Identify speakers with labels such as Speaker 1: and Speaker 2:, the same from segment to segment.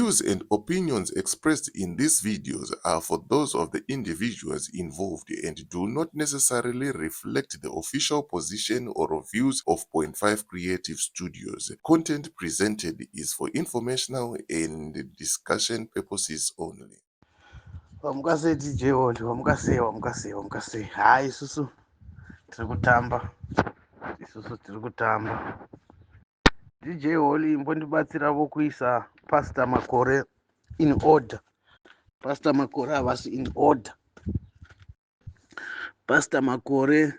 Speaker 1: views and opinions expressed in these videos are for those of the individuals involved and do not necessarily reflect the official position or views of Point 5 Creative Studios. Content presented is for informational and discussion purposes only.
Speaker 2: Wamuka sei DJ Oli, wamuka sei, wamuka sei, wamuka sei. Haa, isusu tiri kutamba, isusu tiri kutamba. DJ Oli, imbondibatsiravo kuisa Pastor Makore in order. Pastor Makore havasi in order. Pastor Makore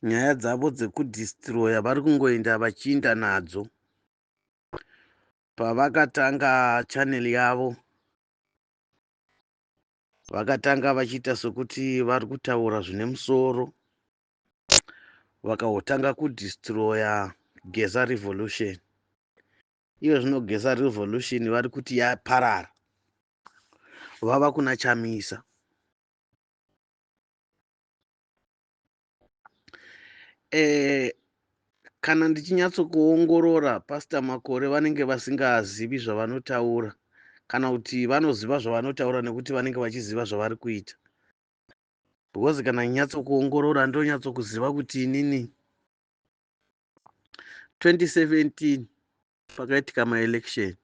Speaker 2: nyaya dzavo dzekudhistroya vari kungoenda vachiinda nadzo. Pavakatanga channel yavo vakatanga vachiita sokuti vari kutaura zvine musoro, vakahotanga kudhistroya Geza Revolution. Iyo zvino Geza Revolution vari kuti yaparara, vava kuna Chamisa. Kana ndichinyatsokuongorora, Pastor Makore vanenge vasingazivi zvavanotaura, kana kuti vanoziva zvavanotaura nekuti vanenge vachiziva zvavari kuita. Because kana ndichinyatsokuongorora, ndonyatsokuziva kuti inini 2017 pakaitika maelection,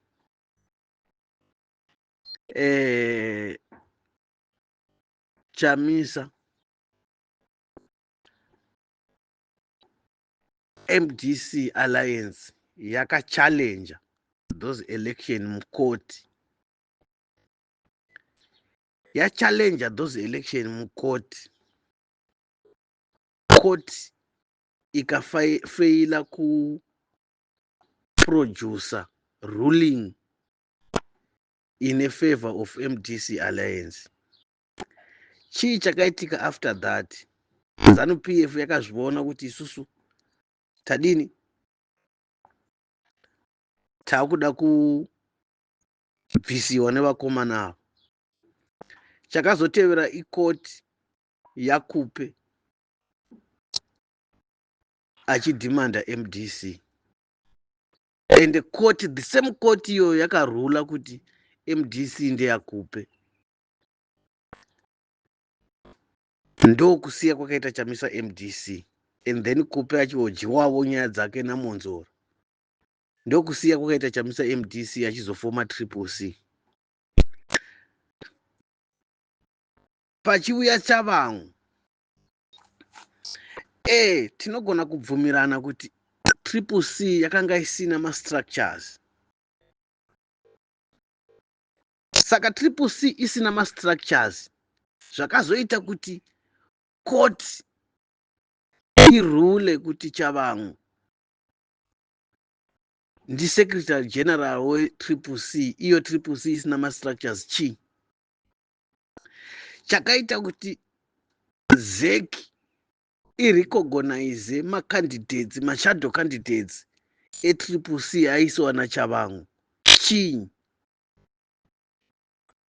Speaker 2: Chamisa, MDC Alliance yakachallenja those election mukoti, yachallenja those election mukoti, court ikafeila kuproducer ruling in favor of MDC Alliance. Chii chakaitika after that? ZANU PF yakazviona kuti isusu tadini, taakuda kubvisiwa nevakomana ava. Chakazotevera ikoti yaKupe achidhimanda MDC, and court, the same court iyoyo yakarula kuti MDC ndeyaKupe. Ndokusiya kwakaita Chamisa MDC, and then Kupe achiodyiwavo nyaya dzake naMonzora. Ndokusiya kwakaita Chamisa MDC achizofoma Triple C. Pachiuya Chavangu, tinogona kubvumirana kuti Triple C yakanga isina mastructures. Saka Triple C isina mastructures, zvakazoita kuti court irule kuti Chavangu ndisecretary general weTriple C, iyo Triple C isina mastructures. Chii chakaita kuti ZEC irecognize macandidates, mashadow candidates eTriple C aisiwa naChavangu? Chii?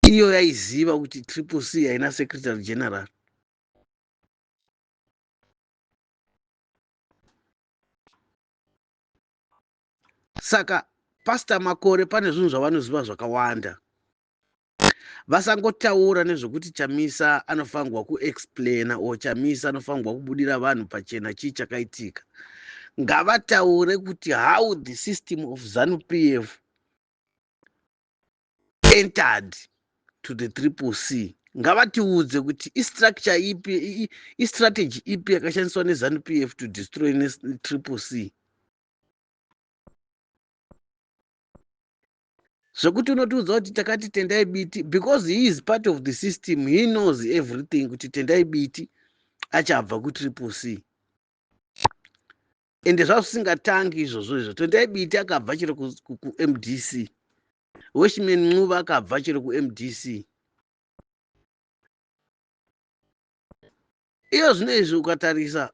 Speaker 2: Iyo yaiziva kuti Triple C haina secretary general. Saka Pastor Makore pane zvinhu zvavanoziva zvakawanda. Vasangotaura nezvekuti Chamisa anofanirwa kuexplaina or Chamisa anofanirwa kubudira vanhu pachena chii chakaitika. Ngavataure kuti how the system of ZANU PF entered to the Triple C. Ngavatiudze kuti istructure ipi, istrategy ipi yakashandiswa neZANU PF to destroy Triple C. Zvekuti unotiudza kuti takati Tendai Biti, because he is part of the system, he knows everything kuti Tendai Biti achabva kuTriple C. Ende zvazvisingatangi izvozvo izvo. Tendai Biti akabva chero kuMDC, Weshman Ncuva akabva chero kuMDC. Iyo zvino izvi ukatarisa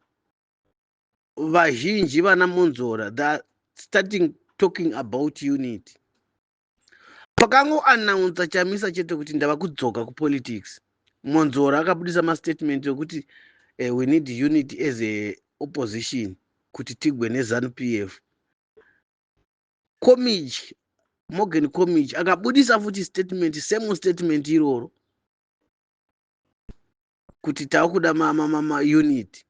Speaker 2: vazhinji vana Monzora, they are starting talking about unity. Pakangoannounsa Chamisa chete kuti ndava kudzoka kupolitics, Monzora akabudisa mastatement ekuti we need unity as a opposition kuti tigwe neZANU PF. Komiji Morgan Komichi akabudisa futi statement, same statement iroro, kuti takuda maunit.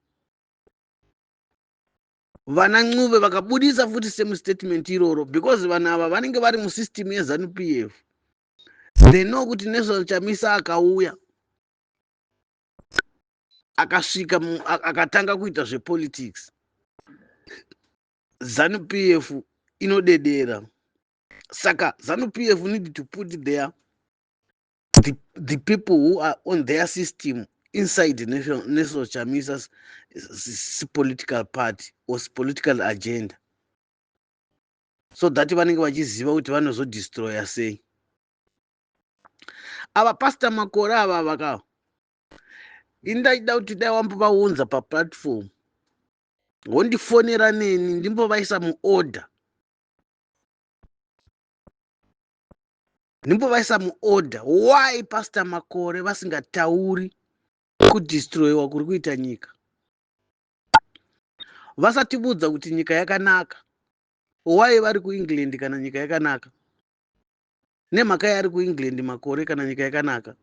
Speaker 2: Vana Ncube vakabudisa futi same statement iroro, because vanhu ava vanenge vari musystem yeZANU PF. They know kuti Nelson Chamisa akauya, akasvika, akatanga kuita zvepolitics, ZANU PF inodedera. Saka ZANU PF need to put the people who are on their system inside Nelson Chamisa's political party or political agenda, so that vanenge vachiziva kuti vanozodestroya sei. Ava Pastor Makore ava vaka ini ndaida kuti dai wambovaunza paplatform, wondifonera neni, ndimbovaisa muorder, ndimbovaisa muorder. Why Pastor Makore vasingatauri kudestroyiwa kuri kuita nyika? Vasatibudza kuti nyika yakanaka. Why vari kuEngland kana nyika yakanaka? Nemhaka yaari kuEngland Makore kana nyika yakanaka?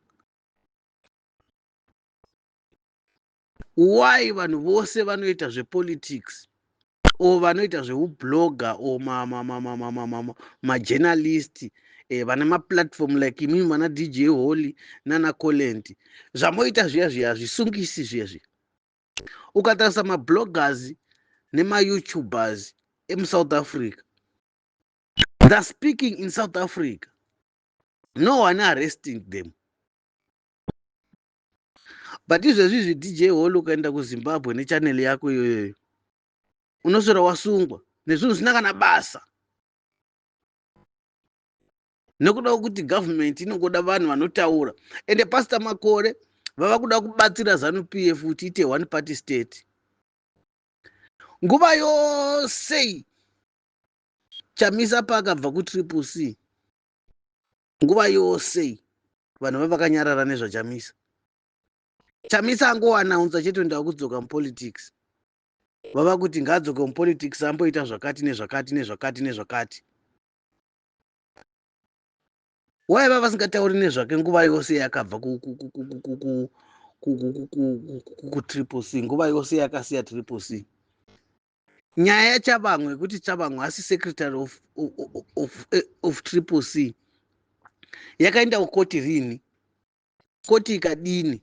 Speaker 2: Why vanhu vose vanoita zvepolitics or vanoita zveublogger or majournalist, vane maplatform like imimi vana DJ Holly nana Colent, zvamoita zviya zviya hazvisungisi zviya zviya? Ukatarisa mabloggers nemayoutubers emuSouth Africa, they're speaking in South Africa, no one arresting them. But izvezvi izvi, DJ Hall, ukaenda kuZimbabwe nechanel yako iyoyoyo, unoswera wasungwa nezvinhu zvisina kana basa, nekuda kwekuti government inongoda vanhu vanotaura. Ende Pastor Makore vava kuda kubatsira ZANU PF kuti ite one party state. Nguva yose Chamisa paakabva kuTriple C, nguva yose vanhu vavakanyarara nezvaChamisa. Chamisa angoanaunza chete, ndava kudzoka mupolitics, vava kuti ngaadzoke mupolitics, amboita zvakati nezvakati nezvakati nezvakati. Waiva vasingatauri nezvake nguva yose yakabva kuTriple C, nguva yose yakasiya Triple C. Nyaya yaChabangu, yekuti Chabangu asi secretary of Triple C, yakaenda kukoti rini? Koti ikadini?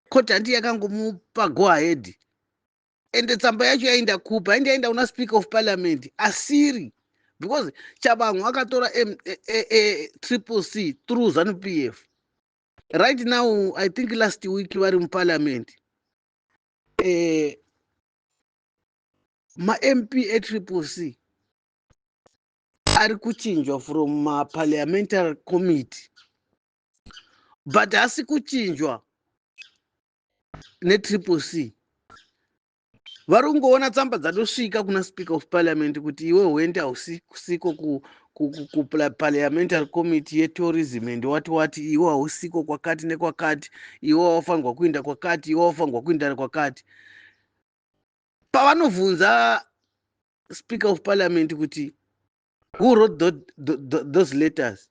Speaker 2: Koti handi yakangomupa go ahead? Ende tsamba yacho yaenda kupa, haindi yaenda kuna Speaker of Parliament asiri, because Chabangu akatora Triple C through ZANU PF. Right now, I think last week vari muparliament, maMP eTriple C ari kuchinjwa from maparliamentary committee, but hasi kuchinjwa neTriple C. Vari kungoona tsamba dzatosvika kuna Speaker of Parliament kuti iwe hwende hausiko kuparliamentary committee yetourism and wati wati, iwe hausiko kwakati nekwakati, iwe wafanirwa kuenda kwakati, iwe wafanirwa kuenda kwakati. Pavanovhunza Speaker of Parliament kuti who wrote those letters,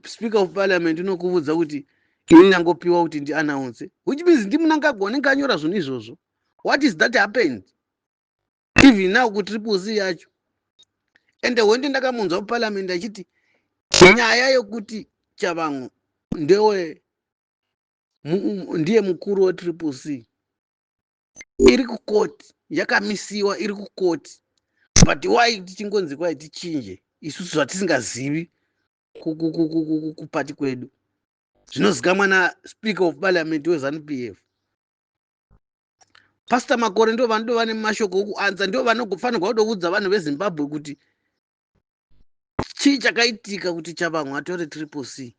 Speaker 2: Speaker of Parliament unokuvudza kuti ini ndangopiwa kuti ndiannounce, which means ndiMnangagwa unenge anyora zvinhu izvozvo. What is that happened even now kuTriple C yacho? Ende hwende ndakamunzwa muparliament achiti nyaya yokuti Chabangu ndewe ndiye mukuru weTriple C iri kukoti, yakamisiwa, iri kukoti. But why tichingonzi kwai tichinje isusu zvatisingazivi kupati kwedu zvinozikamwa naSpeaker of Parliament weZANU PF? Pastor Makore ndo vanodova nemashoko okuanza, ndo vanofanirwa kudoudza vanhu veZimbabwe kuti chii chakaitika kuti Chabangu atore Triple C.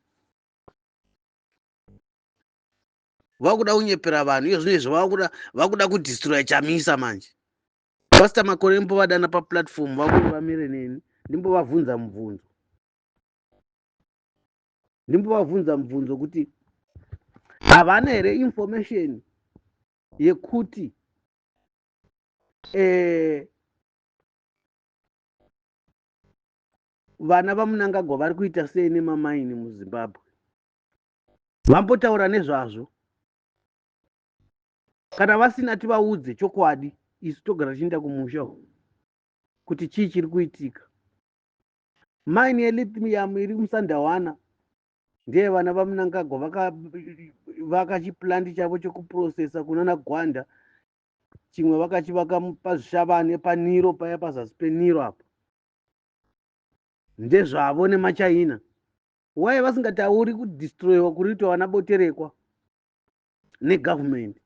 Speaker 2: Vakuda kunyepera vanhu iyo zvino izvo, vakuda kudestroya Chamisa manje. Pastor Makore mbovadana paplatform, vakuru vamire neni, ndimbovabvunza mubvunzo, ndimbovabvunza mubvunzo kuti havana here information yekuti Vana vaMnangagwa vari kuita sei nemamaini muZimbabwe? Vambotaura nezvazvo. Kana vasina, tivaudze chokwadi. Isu togara tichienda kumusha uku kuti chii chiri kuitika. Maini yelithium iri muSandawana ndeye vana vaMnangagwa. Vakavaka chiplant chavo chekuprocessa kunana Gwanda, chimwe vakachivaka paZvishavane, paNiro paya, pazasi peNiro apo. Ndezvavo nemaChina. Wai vasingatauri kudestroyiwa kuri kuitwa vana Boterekwa negovernment?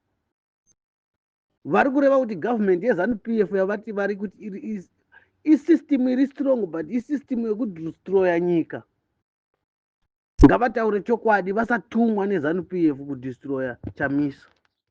Speaker 2: Vari kureva kuti government yeZANU PF yavati vari kuti isystem iri strong, but isystem yekudestroya nyika. Ngavataure chokwadi, vasatumwa neZANU PF kudestroya Chamisa.